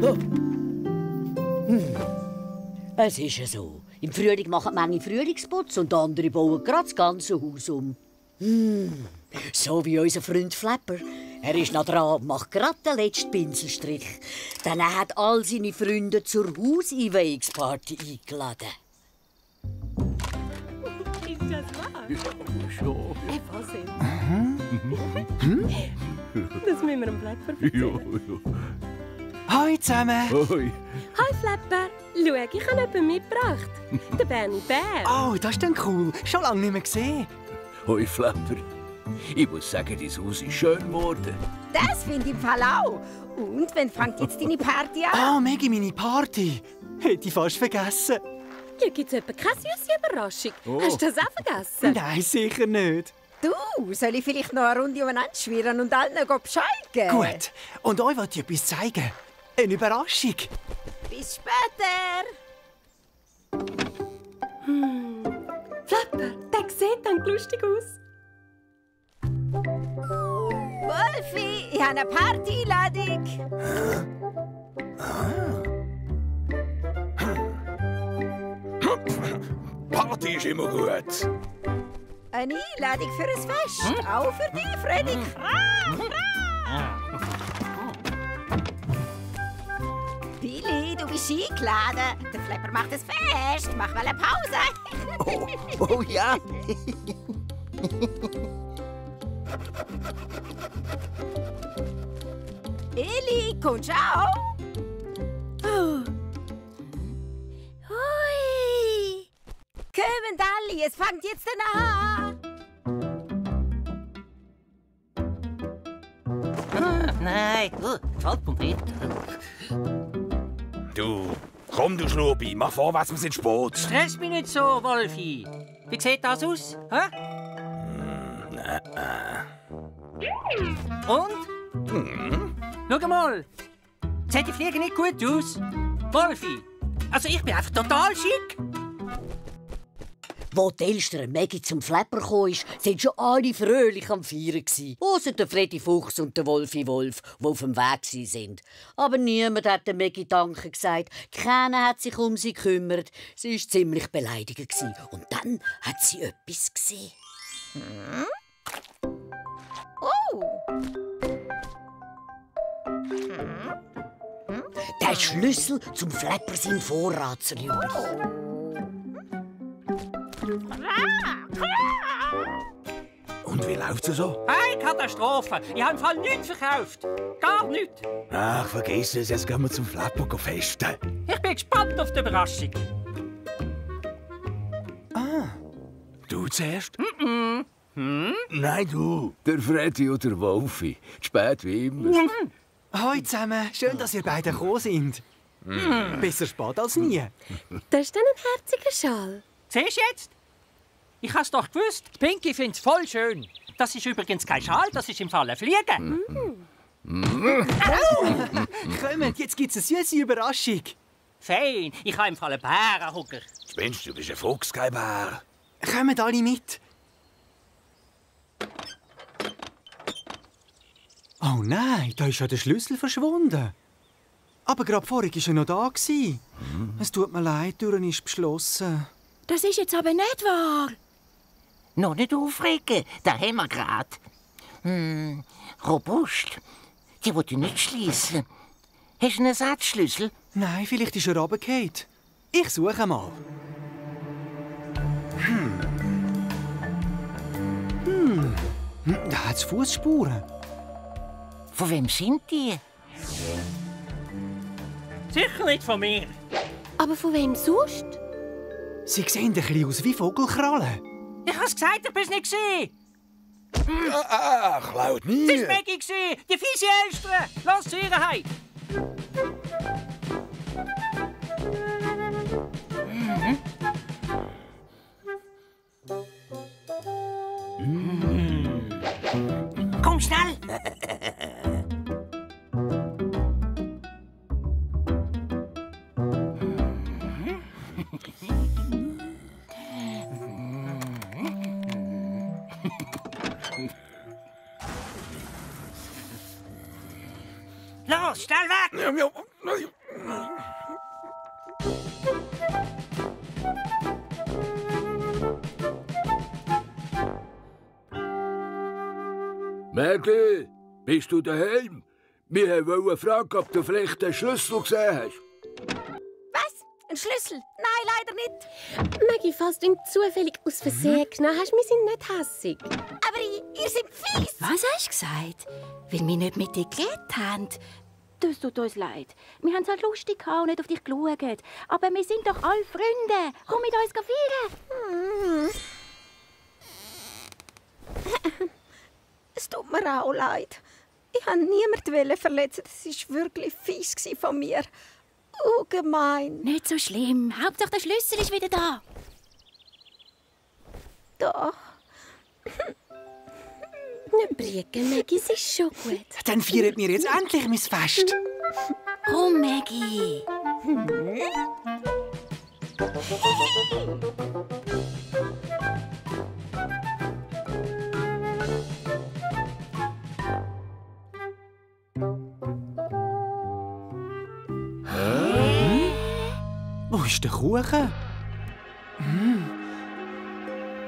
Oh. Es ist ja so. Im Frühling machen manche Frühlingsputz und andere bauen gerade das ganze Haus um. So wie unser Freund Flapper. Er ist noch dran, macht gerade den letzten Pinselstrich. Dann hat all seine Freunde zur Hauseinweihungsparty eingeladen. Ist das wahr? Ja, schon. Wahnsinn. Das müssen wir am Flapper erzählen. Hoi zusammen! Hoi. Hi Flapper, schau, ich habe jemanden mitgebracht. Den Bernie Bär. Oh, das ist dann cool. Schon lange nicht mehr gesehen. Hoi, Flapper. Ich muss sagen, dein Haus ist schön geworden. Das finde ich im Fall auch. Und wann fängt jetzt deine Party an? Oh, Maggie, meine Party. Hätte ich fast vergessen. Ja, gibt es etwa keine süße Überraschung? Oh. Hast du das auch vergessen? Nein, sicher nicht. Du, soll ich vielleicht noch eine Runde umeinander schwirren und allen Bescheid geben? Gut. Und euch wollte ich etwas zeigen. Eine Überraschung. Bis später. Flapper, der sieht dann lustig aus. Wolfi, ich habe eine Party-Einladung. Party ist immer gut. Eine Einladung für ein Fest. Auch für dich, Freddy. Billy, du bist eingeladen. Der Flapper macht ein Fest. Mach mal eine Pause. Oh ja. Eli, kommst du auch? Oh. Hui. Kommen alle, es fängt jetzt an. Nein, Faltpunkt. Du, komm du Schnubi, mach vorwärts, wir sind spät. Stress mich nicht so, Wolfi. Wie sieht das aus? Hä? Und? Schau mal. Sieht die Fliege nicht gut aus? Wolfi, also ich bin einfach total schick. Wo die Elster Maggie zum Flapper kam, sind schon alle fröhlich am Feiern. Ausser der Freddy Fuchs und der Wolfi Wolf, die auf dem Weg waren. Aber niemand hat der Maggie Danke gesagt. Keiner hat sich um sie gekümmert. Sie war ziemlich beleidigt. Und dann hat sie etwas gesehen. Oh. Der Schlüssel zum Flapper sein Vorratsjuli. Und wie läuft's so? Hey, Katastrophe. Ich habe im Fall nichts verkauft. Gar nichts. Ach, vergiss es, jetzt gehen wir zum Flapper festen. Ich bin gespannt auf die Überraschung. Du zuerst? Nein, du. Der Freddy oder der Wolfi. Spät wie immer. Hoi zusammen. Schön, dass ihr beide gekommen sind. Besser spät als nie. Das ist dann ein herziger Schal. Siehst du jetzt? Ich hab's doch gewusst. Die Pinky find's voll schön. Das ist übrigens kein Schal, das ist im Fall eine Fliege. Kommt, jetzt gibt's eine süße Überraschung. Fein, ich habe im Fall einen Bärenhucker. Spinnst du, bist ein Fuchs, kein Bär. Kommt alle mit. Oh nein, da ist ja der Schlüssel verschwunden. Aber gerade vorhin war er noch da. Es tut mir leid, die Tür ist beschlossen. Das ist jetzt aber nicht wahr. Noch nicht aufregen, da haben wir grad. Robust. Die will ich nicht schließen. Hast du einen Ersatzschlüssel? Nein, vielleicht ist er runtergefallen. Ich suche mal. Da hat es Fußspuren. Von wem sind die? Sicher nicht von mir. Aber von wem sonst? Sie sehen ein bisschen aus wie Vogelkrallen. Ich hab's gesagt, ich bin's nicht gesehen. Klaut nie. Das war Maggie, die fiese Elster. Lass zu ihr heim. Komm schnell. Los, schnell weg! Mägli, bist du daheim? Wir wollten fragen, ob du vielleicht den Schlüssel gesehen hast. Was? Ein Schlüssel? Nein, leider nicht. Maggie, falls du ihn zufällig aus Versehen genommen hast, wir sind nicht hässig. Aber ihr seid fies. Was hast du gesagt? Weil wir nicht mit dir geredet haben? Das tut uns leid. Wir haben es halt lustig gehabt und nicht auf dich geschaut. Aber wir sind doch alle Freunde. Komm mit uns feiern. Es tut mir auch leid. Ich wollte niemanden verletzen. Das war wirklich fies von mir. Oh, gemein. Nicht so schlimm. Hauptsache der Schlüssel ist wieder da. Doch. Nicht briegen, Maggie, es ist schon gut. Dann feiern wir jetzt endlich mein Fest. Komm, Maggie. Wo ist der Kuchen?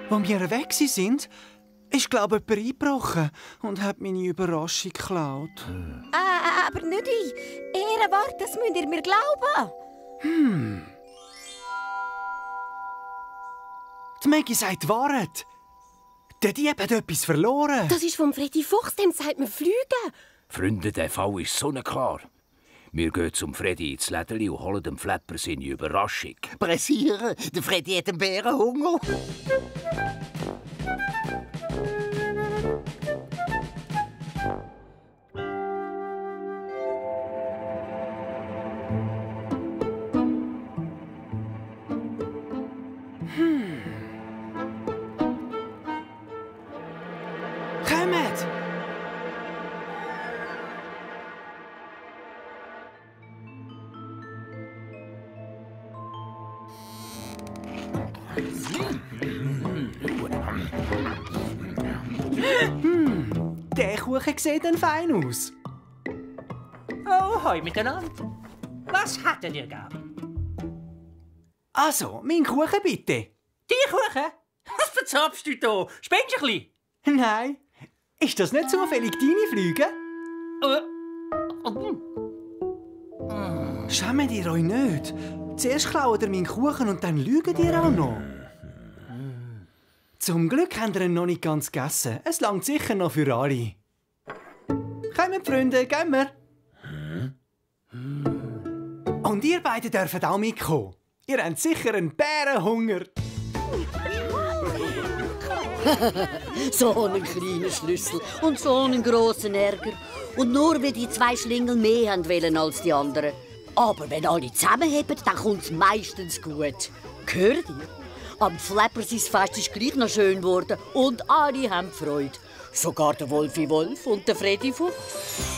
Wo wir weg sind, ist, glaube ich, jemand eingebrochen und hat meine Überraschung geklaut. Aber nicht ich. Ehrenwort, das müsst ihr mir glauben. Die Maggie sagt die Wahrheit. Der Dieb hat etwas verloren. Das ist vom Freddy Fuchs, dem sagt man fliegen. Freunde, der Fall ist sonnenklar. Wir gehen zum Freddy ins Lädeli und holen dem Flepper seine Überraschung. Pressieren, der Freddy hat einen Bärenhunger. Kommt! Der Kuchen sieht dann fein aus. Oh, hoi miteinander. Was hättet ihr gern? Also, mein Kuchen bitte. Die Kuchen? Was verzapfst du da? Spinnst du ein bisschen? Nein. Ist das nicht zufällig deine Flüge? Schämt ihr euch nicht? Zuerst klaut ihr meinen Kuchen und dann lügt ihr auch noch. Zum Glück habt ihr ihn noch nicht ganz gegessen. Es langt sicher noch für alle. Kommt, Freunde, gehen wir. Und ihr beide dürft auch mitkommen. Ihr habt sicher einen Bärenhunger. So einen kleinen Schlüssel und so einen grossen Ärger. Und nur weil die zwei Schlingel mehr haben wollen als die anderen. Aber wenn alle zusammenheben, dann kommt es meistens gut. Hört ihr? Am Flepper sein Fest ist gleich noch schön geworden und alle haben Freude. Sogar der Wolfi Wolf und der Freddy Fuchs.